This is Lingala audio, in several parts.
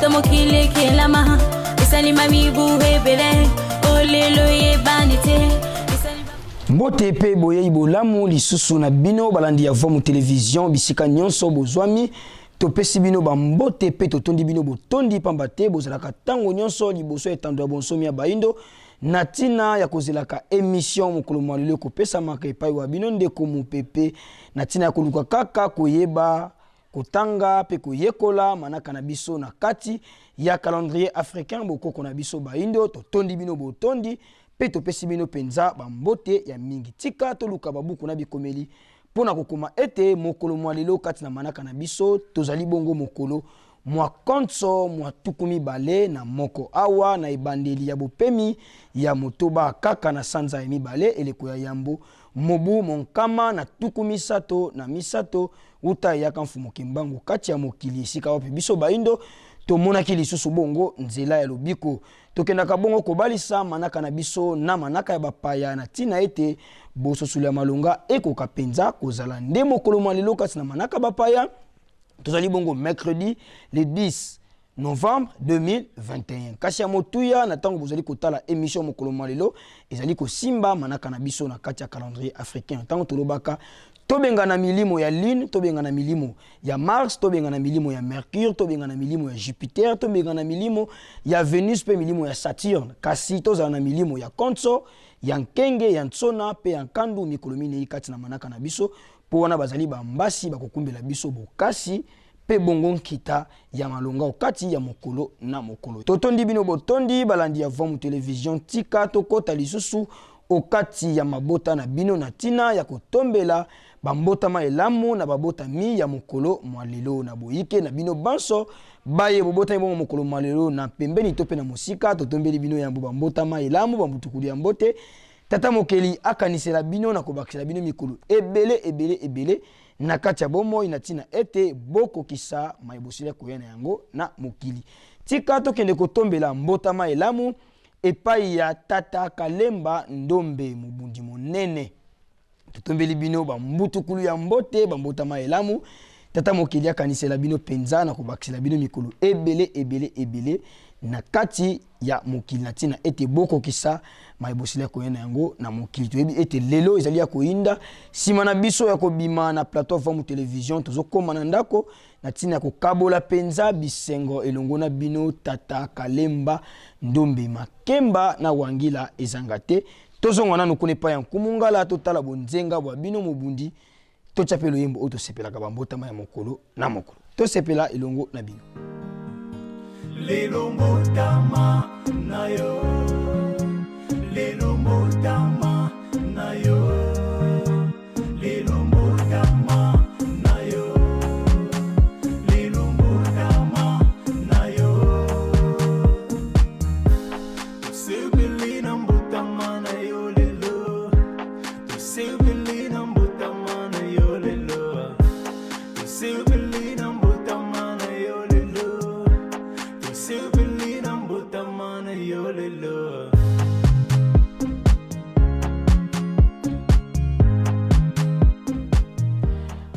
Uta mokili ekelama esalima mibu ebele olelo eyebani te. Mbote pe boyei bolamu lisusu na bino balandi ya Vomu Television bisika nyonso bozwami. Topesi bino ba mbote pe totondi bino botondi pamba te bozalaka tango nyonso liboso ya etando ya bonsomi ya baindo na tina ya kozelaka emission mokolo mwa lelo ekopesamaka epai wa bino ndeko Mupepe na tina ya koluka kaka koyeba kotanga pe koyekola manaka na biso na kati ya calendrier africain bokoko na biso baindo. Totondi bino botondi pe topesi bino penza ba mbote ya mingi. Tika toluka babuku na bikomeli mpo na kokoma ete mokolo mwa lelo kati na manaka na biso tozali bongo mokolo mwa konso mwa 21 awa na ebandeli ya bopemi ya motoba kaka na sanza ya mibale eleko ya yambo mobu monkama na 33 uta eyaka Mfumu Kimbangu kati ya mokili esika wapi biso baindo tomonaki lisusu bongo nzela ya lobiko. Tokendaka bongo kobalisa manaka na biso na manaka ya bapaya na ntina ete bososoli ya malonga ekoka mpenza kozala nde mokolo mwa lelo kati na manaka bapaya. Tozali bongo mercredi le 10 novembre 2021. Kasi ya motuya na ntango bozali kotala emission mokolo mwa lelo ezali kosimba manaka na biso na kati ya calendrier africain. Ntango tolobaka tobengana milimo ya lune, tobengana milimo ya Mars, tobengana milimo ya Mercure, tobengana milimo ya Jupiter, tobengana milimo ya Venus pe milimo ya Saturne, kasi tozala na milimo ya Konso, ya Nkenge, ya Nsona pe ya Nkandu mikolo minei kati na manaka na biso, po wana bazali ba mbasi bakokumbela biso bokasi pe bongo nkita ya malonga okati ya mokolo na mokolo. Totondi bino botondi balandi ya Vomu Television, tika tokota lisusu okati ya mabota na bino na tina ya kotombela bambotama elamu na babotami ya mokolo mwa lelo. Na boyike na bino banso baye bobotami bongo mokolo mwa lelo na pembeni to pe na mosika, totombeli bino yambo bambotama elamu bambutukulu ya mbote. Tata Mokeli akanisela bino na kobakisela bino mikolo ebele ebele ebele na kati ya bomoi na tina ete bokokisa maye bosili koya na yango na mokili. Tika tokende kotombela mbotama elamu epai ya Tata Kalemba Ndombe, mobundi monene. Totombeli bino bambutukulu ya mbote, bambotama elamu. Tata Mokeli akanisela bino penza na kobakisela bino mikolo ebele ebele ebele na kati ya mokili na ntina ete bokokisa maye bosili koya na yango na mokili. Toyebi ete lelo ezali ya koyinda nsima na biso ya kobima na plateau Vamu Television, tozokoma na ndako na ntina ya kokabola penza bisengo elongo na bino. Tata Kalemba Ndombe Makemba na Wangila ezanga te. Tozonga nanu kuna epai ya Nkumu Ngala, totala bonzenga bwa bino mobundi, totya mpe loyembo oyo tosepelaka bambotama ya mokolo na mokolo. Tosepela elongo na bino. Lelo mbotama na yo, lelo mbotama na yo, lelo mbotama na yo, lelo mbotama na yo. Tosepeli na mbotama na yo lelo, tosepeli na mbotama na yo lelo, tosepeli na mbotama na yo lelo, tosepeli na mbotama na yo lelo.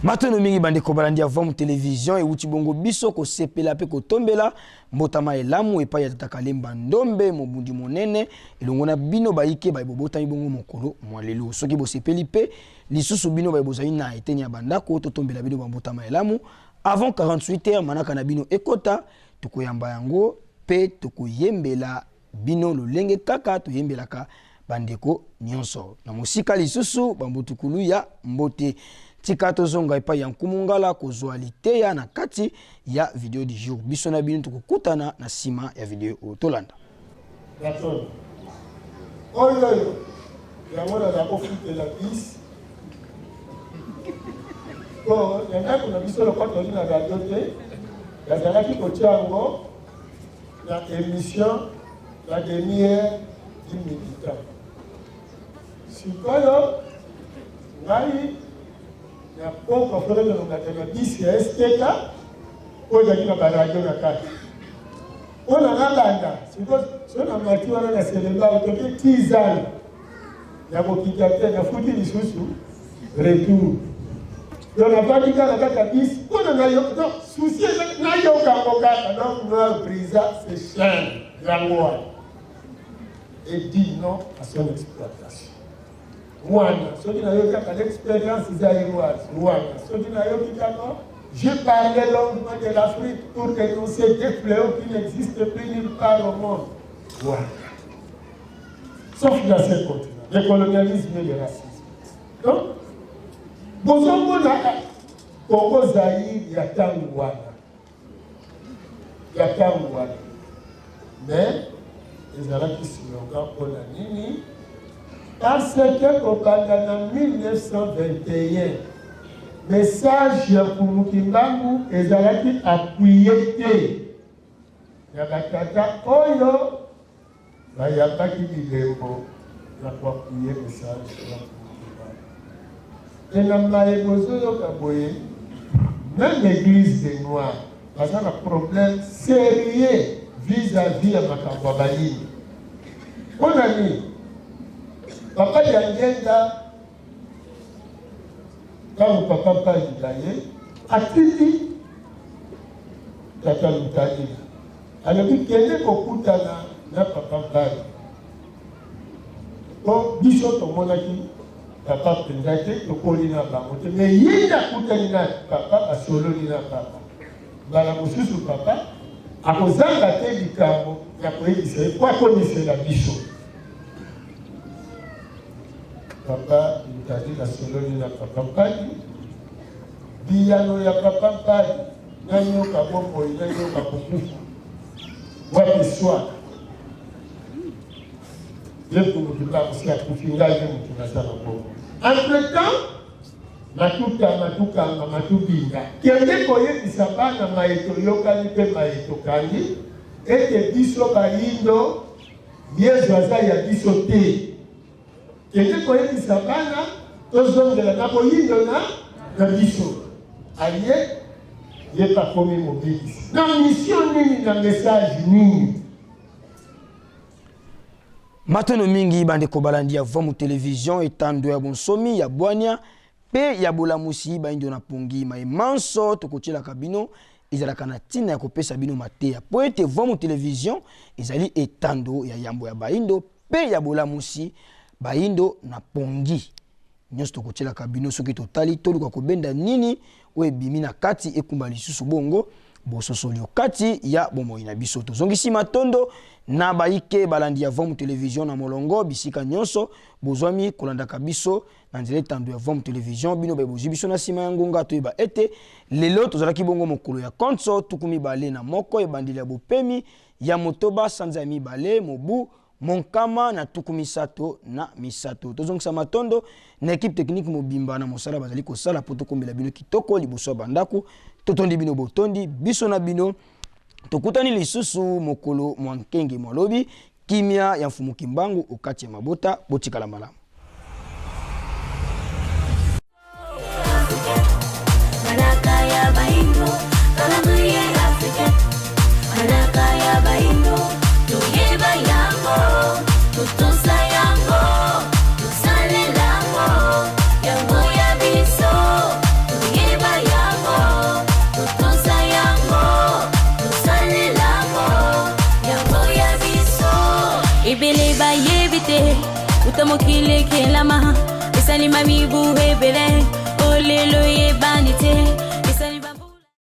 Matono mingi bandeko balandi ya Vomu Television ewuti bongo biso kosepela pe kotombela mbotama elamu epai ya Tata Kalemba Ndombe mobundi monene elongo na bino bayike baye bobotami bongo mokolo mwa lelo. Soki bosepeli pe lisusu bino baye bozali na eteni ya bandako, totombela bino bambotama elamu avant 48 heures manaka na bino ekota, tokoyamba yango pe tokoyembela bino lolenge kaka toyembelaka bandeko nyonso na mosika. Lisusu bambutukulu ya mbote, tika tozonga epai ya Nkumu Ngala kozwa liteya na kati ya video du jour. Biso na bino tokokutana na nsima ya video oyo tolanda. Oyo oyo yango naza kofutela bisi po na ndako na biso lokola tozali na radio te, bazalaki kotia yango na émission la demi-heure du militant. Sikoyo ngai na pokwa mpo nalongaka na bisi ya STK oyo ezalaki na baradio na kati mpo na nalanda. Sikoyo so na mati wana na Selembao toke tizala ya kokita te, nafuti lisusu retour. Donc navandi kaka na kati ya bus mpo na nayoka, donc souci ezaki nayoka yango kaka. Donc noir brisa ses chaînes yango wana et dit non à son exploitation. Wana soki nayoki kaka l'expérience zaïroise, wana soki nayoki kaka j'ai parlé longuement de l'Afrique pour dénoncer des fléaux qui n'existent plus nulle part au monde. Voilà. Sauf dans ce continent, le colonialisme et le racisme. Donc, bozomona Congo Zaïre ya ntango wana, ya ntango wana, mais ezalaki slogan. Mpona nini? Parce que kobanda na 1921, message ya Mfumu Kimbangu ezalaki appuyé te ya batata oyo bayambaki bilembo ya koappuyer message ya Mfumu Kimbangu. E na maye bozoyoka boye, même église des Noirs baza na problème sérieux vis-à-vis ya makambo ya bayini. Mpo na nini? Papa Yangenda, ntango papa Mpalila ye atindi tata Lutalila, alobi: "Kende kokutana na papa Mpali, po biso tomonaki papa mpenza te, tokoli na bango te, mais ye nde akutani na papa, basololi na papa. Mbala mosusu papa akozanga te likambo ya koyebisa ye po akomisela biso." Papa Lutali asololi na papa Mpali. Biyano ya papa Mpali: "Nayoka bomoi, nayoka kokufa, wapi swaka ye Mfumu Kimbangu si akufi, ngai nde motu naza na bongo. Entre temps matuta matukanga matubinga, kende koyebisa bana maye toyokani mpe maye tokangi ete biso bayindo, Yezu aza ya biso te. Kende koyebisa bana tozongela na boyindo na biso." Aye ye akomi mobikisi na mission nini, na message nini? Matono mingi, bandeko balandi ya Vomu Télévision, etando ya bonsomi, ya bwania mpe ya bolamusi bayindo na pongi. Maye manso tokotielaka bino ezalaka na ntina ya kopesa bino mateya, mpo ete Vomu Télévision ezali etando ya yambo ya bayindo mpe ya bolamusi bayindo na pongi. Nyonso tokotielaka bino, soki totali, toluka kobenda nini oyo ebimi na kati, ekumba lisusu bongo bososoli kati ya bomoi na biso. Tozongisi matondo na bayike balandi ya Vomu Télévision na molongo, bisika nyonso bozwami kolandaka biso na nzela etando ya Vomu Télévision. Bino baye bozwi biso na nsima ya ngonga, toyeba ete lelo tozalaki bongo mokolo ya konso 21, ebandeli ya bopemi ya 8, sanza ya 2, mobu 2033. Tozongisa matondo na équipe technique mobimba na mosala bazali kosala mpo tokombela bino kitoko liboso ya bandako. Totondi bino botondi. Biso na bino tokutani lisusu mokolo mwa nkenge mwa lobi. Kimia ya Mfumu Kimbangu okati ya mabota. Botikala malamu. Manaka ya baindo, calendrier africain. Manaka ya baindo, toyeba yango, totosa yango, tosalela yango, yango ya biso. Toyeba yango, totosa yango, tosalela yango, yango ya biso. Ebele bayebi te uta mokili ekelama, esalima mibu ebele, olelo eyebani te.